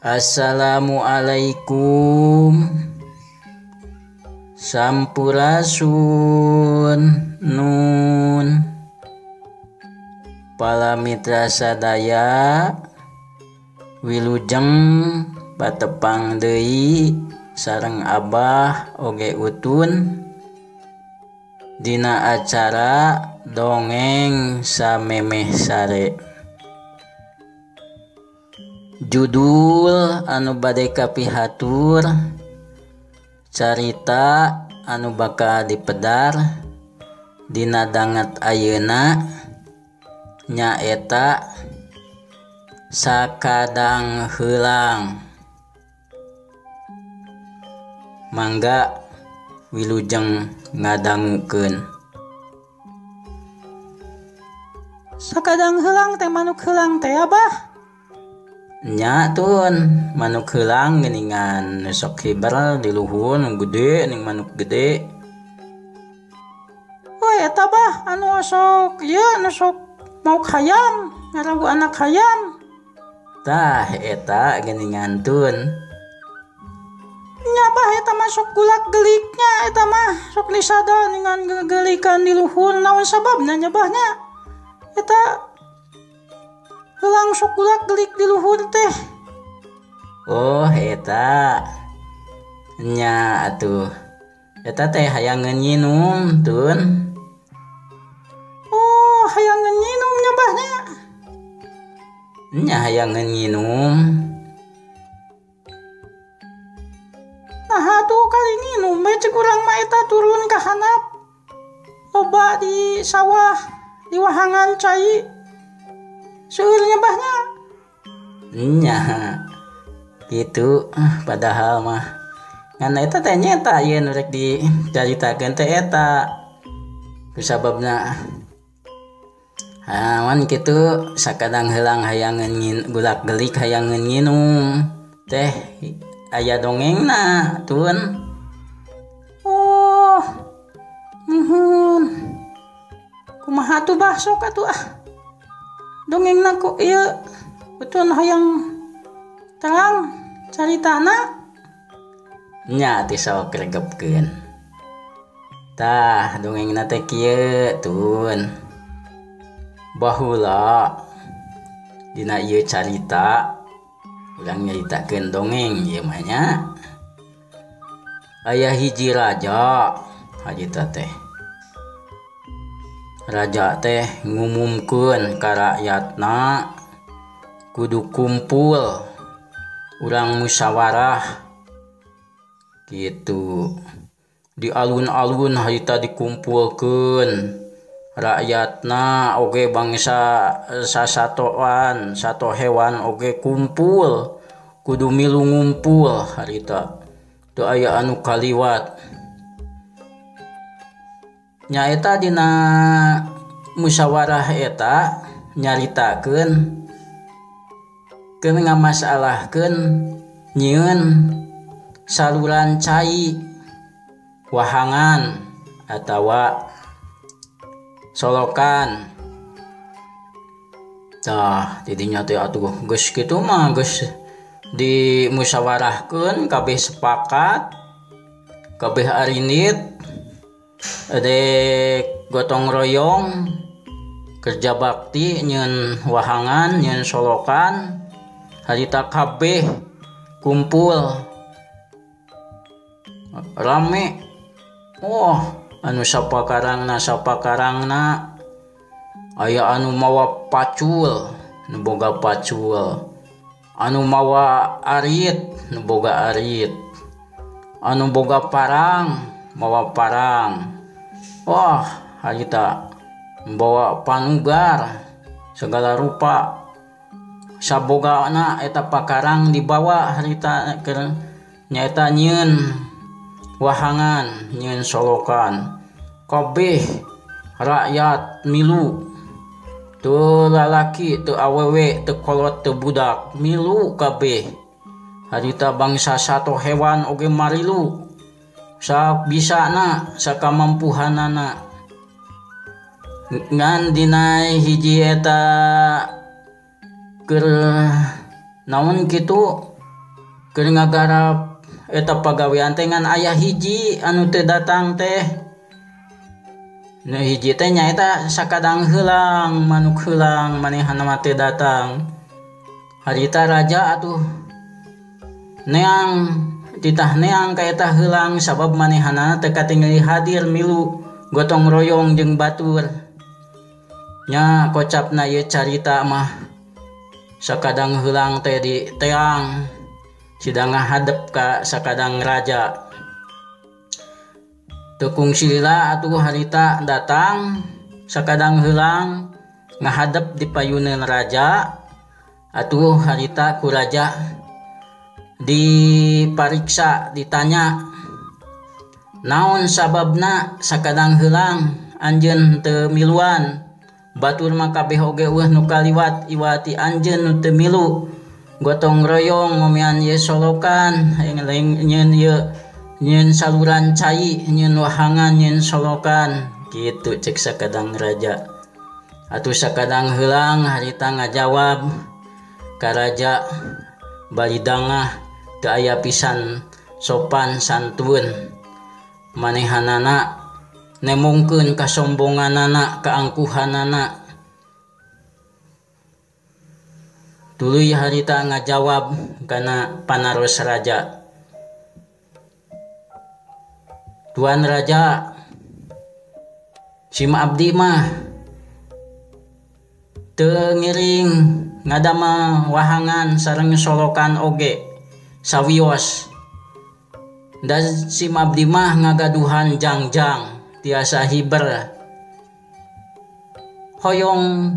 Assalamualaikum. Sampurasun nun. Para mitra sadaya wilujeng patepang deui sareng Abah oge Utun dina acara dongeng samemeh sare. Judul anu bade kapihatur carita anu bakal dipedar dina danget ayeuna nyaeta Sakadang Heulang. Mangga wilujeng ngadangukeun. Sakadang heulang teh manuk heulang teh Abah. Nya tun, manuk heulang geuningan nu sok hiber di luhur nu gede ning manuk gede. Oh eta bah anu sok ieu anu sok mauk hayam, ngaragu anak hayam. Tah eta geuningan tun. Nya bah eta mah sok gulak geliknya eta mah sok lisada ningan gegelikan di luhur naon sababna nya bah nya. Eta heulang sok gulak gelik di luhur teh. Oh eta nya atuh eta teh hayangeun nginum tun. Oh hayangeun nginum nya bah nya. Nya hayangeun nginum. Nah atuh kali nginum bae cek urang mah eta turun ka handap loba di sawah di wahangan cai. Seueur nya bah nya. Nya gitu padahal mah ngan eta teh nyeta ieu nu rek dicaritakeun teh eta kusababna awan kitu sakadang heulang hayangeun gulak gelik hayangeun nginum teh aya dongengna tun. Oh muhun kumaha tuh bah sok atuh ah dongengna ku ieu betul hayang terang caritana. Nya teh sok regepkeun. Tah dongengna teh kieu tun. Baheula dina ieu carita urang nyaritakeun dongeng ieu mah nya. Aya hiji raja harita teh. Raja teh ngumumkeun ka rakyatna kudu kumpul urang musyawarah gitu. Di alun-alun harita dikumpulkeun rakyatna oge bangsa sasatoan sato hewan oge kumpul kudu milu ngumpul harita teu aya anu kaliwat. Nyaeta dina musyawarah eta nyaritakeun keur ngamasalahkeun nyieun saluran cai wahangan atawa solokan. Tah didinya teh atuh geus kitu mah geus dimusyawarahkeun kabeh sepakat kabeh arinit dek gotong royong kerja bakti nyeun wahangan nyeun solokan harita kabeh kumpul rame. Wah anu sapakarangna sapakarangna aya anu mawa pacul nu boga pacul, anu mawa arit nu boga arit, anu boga parang mawa parang. Wah harita membawa panugar segala rupa sabogana eta pakarang dibawa harita keur nyaeta nyieun wahangan nyieun solokan kabeh rakyat milu teu lalaki teu awewe teu kolot teu budak milu kabeh harita bangsa sato hewan oge marilu sa bisana sakamampuhanana. Ngan dina hiji eta keur naon kitu Keur ngagarap eta pagawean teh ngan aya hiji anu teu datang teh. Nu hiji teh nyaeta sakadang heulang, manuk heulang manehna mah teu datang. Harita raja atuh neang titah neang ka eta heulang sabab manehanana teu katingali hadir milu gotong royong jeung batur. Nya kocapna ieu carita mah sakadang heulang teh di teang sidang ngahadep ka sakadang raja. Teu kungsi lila atuh harita datang sakadang heulang ngahadep di payuneun raja. Atuh harita ku raja dipariksa, ditanya naon sababna sakadang heulang anjeun teu miluan. Batur mah kabeh oge eueuh nu kaliwat iwati anjeun nu teu milu gotong royong ngomean ieu solokan, nyeun ieu nyeun saluran cai, nyeun wahangan, nyeun solokan kitu cek sakadang raja. Atuh sakadang heulang harita ngajawab ka raja bari dangah teu aya pisan sopan santun. Manehanana nemongkeun kasombonganana, kaangkuhanana. Tuluy harita ngajawab kana panaros raja. Tuan raja, sim abdi mah teu ngiring ngadamel wahangan sareng solokan oge sawios. Dan sim abdi mah ngagaduhan jangjang tiasa hiber. Hoyong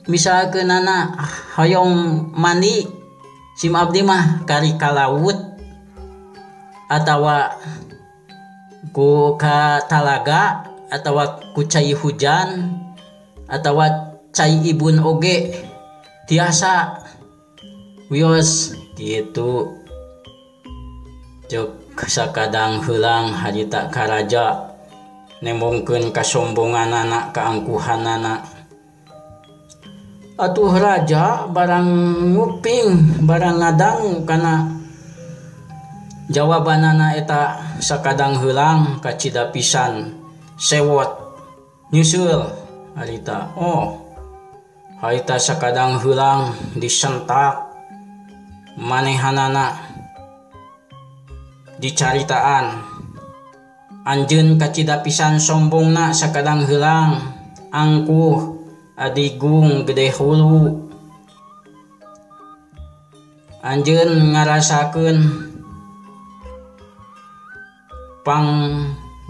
misalkeunana hoyong mandi sim abdi mah kari ka laut atawa ku ka talaga atawa ku cai hujan atawa cai ibun oge tiasa wios kitu. Cek sakadang heulang harita ka raja nembongkeun kasombonganana, kaangkuhanana. Atuh raja barang nguping, barang ngadangu kana jawabanana eta sakadang heulang kacida pisan sewot nyusul harita. Oh, harita sakadang heulang disentak manehanana dicaritaan. Anjeun kacida pisan sombongna sakadang heulang, angkuh, adigung, gede hulu. Anjeun ngarasakeun pang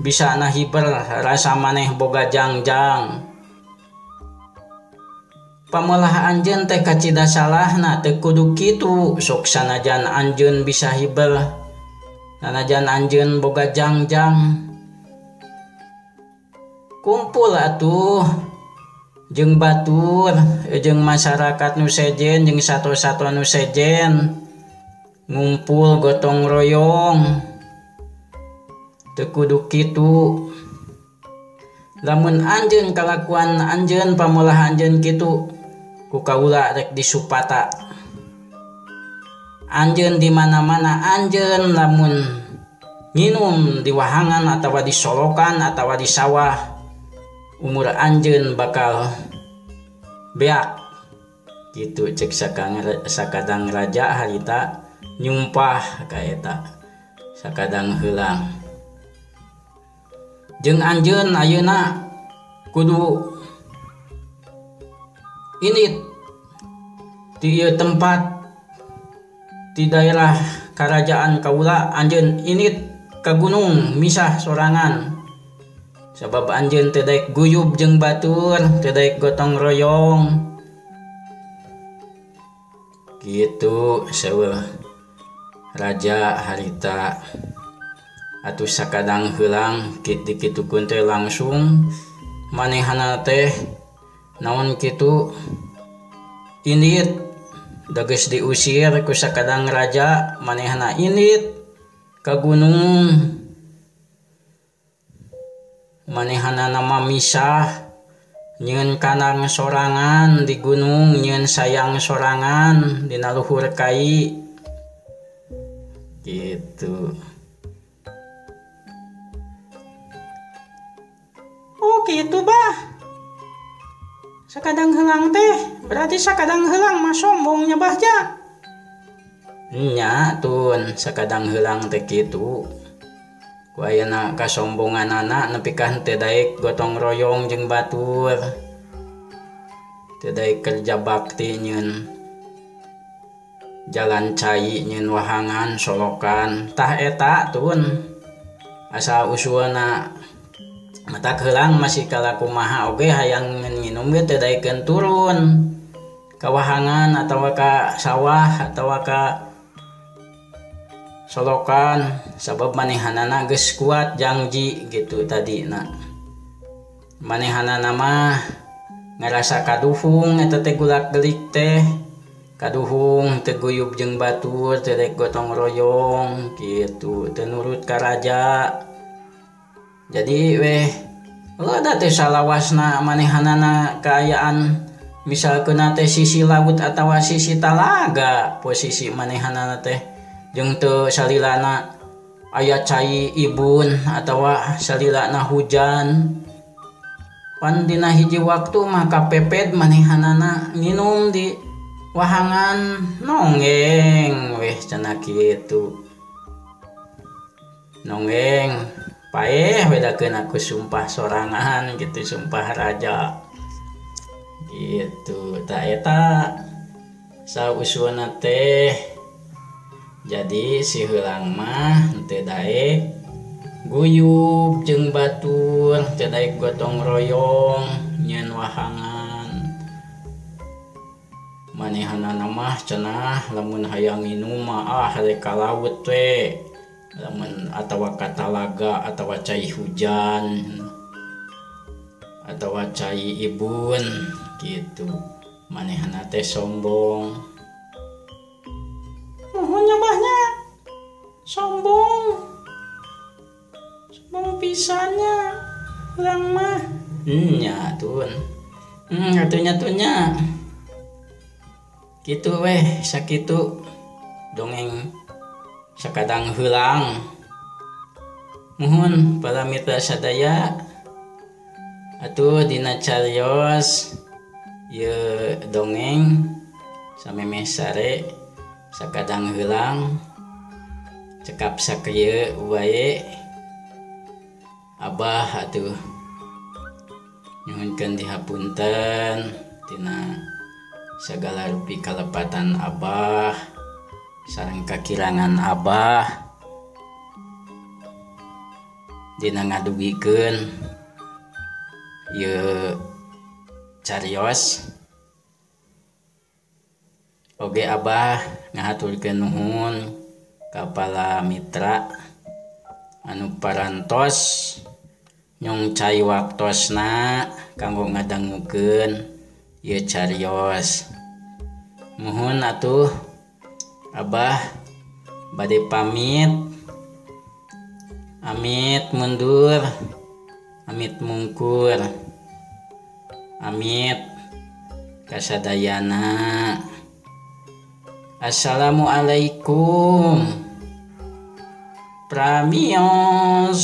bisa nahiber rasa maneh boga jangjang. Pamolah anjeun teh kacida salahna teu kudu kitu, sok sanajan anjeun bisa hiber, sanajan anjeun boga jangjang. Kumpul atuh jeung batur, jeung masyarakat nu sejen, jeung sato-sato nu sejen, ngumpul gotong royong. Teu kudu kitu. Lamun anjeun kalakuan anjeun pamolah anjeun kitu, ku kaula rek disupata. Anjeun di mana-mana anjeun lamun nginum di wahangan atawa di solokan atawa di sawah, umur anjeun bakal beak. Gitu cek sakadang raja harita nyumpah ka eta sakadang heulang. Jeung anjeun ayeuna kudu init di ieu tempat di daerah kerajaan kaula, anjeun init ka gunung misah sorangan. Sabab anjeun teu daek guyub jeung batur, teu daek gotong royong. Gitu seueuh raja harita. Atuh sakadang heulang dikitukeun teh langsung manehana teh naon kitu indit da geus diusir ku sakadang raja, manehna indit ka gunung. Manehna nama misah nyeun kanang sorangan di gunung, nyeun sayang sorangan dina luhur kai. Gitu. Oh gitu bah. Sakadang heulang teh berarti sakadang heulang mah sombongnya bahja. Nya tun sakadang heulang teh kitu. Ku ayeuna kasombonganana nepi ka henteu daek gotong royong jeung batur. Teu daek kerja bakti nyeun jalan cai nyeun wahangan solokan tah eta tun asal usulna matak heulang masih kalakumaha oge hayang nginum ge teu daekeun turun ka wahangan atawa ka sawah atawa ka solokan sabab manehanana geus kuat jangji gitu tadina. Manehanana mah ngarasa kaduhung eta teh gulak-gelik teh kaduhung teu guyub jeung batur teu daek gotong royong gitu teu nurut ka raja. Jadi weh leudah teh salawasna manehanana kaayaan misalkeun teh sisi laut atawa sisi talaga posisi manehanana teh jeung teu salilana aya cai ibun atawa salilana hujan pan dina hiji waktu mah kapepet manehanana nginum di wahangan nonggeng weh cenah kitu nonggeng paeh bedakeun aku sumpah sorangan gitu sumpah raja gitu ta eta sausulna teh. Jadi si heulang mah teu daek guyub jeung batur teu daek gotong royong nyeun wahangan manehanana mah cenah lamun hayang nginum mah ah rek ka laut we lamun atawa ka talaga atawa cai hujan atawa cai ibun gitu manehana teh sombong. Nuhun nya bahnya sombong sombong pisannya heulang mah. Nya tun atuh nya tunya kitu weh sakitu dongeng sakadang heulang. Muhun para mitra sadaya atuh dina carios ieu dongeng samemeh sare sakadang heulang cekap sakieu wae abah atuh nyuhunkeun dihapunten tina sagala rupi kalepatan abah sareng kakirangan abah dina ngadugikeun ieu carios. Oge abah ngahaturkeun nuhun ka para mitra anu parantos nyong cai waktosna kanggo ngadangukeun ieu carios. Muhun atuh abah bade pamit, amit mundur, amit mungkur, amit kasadayana. Assalamualaikum. Pramios.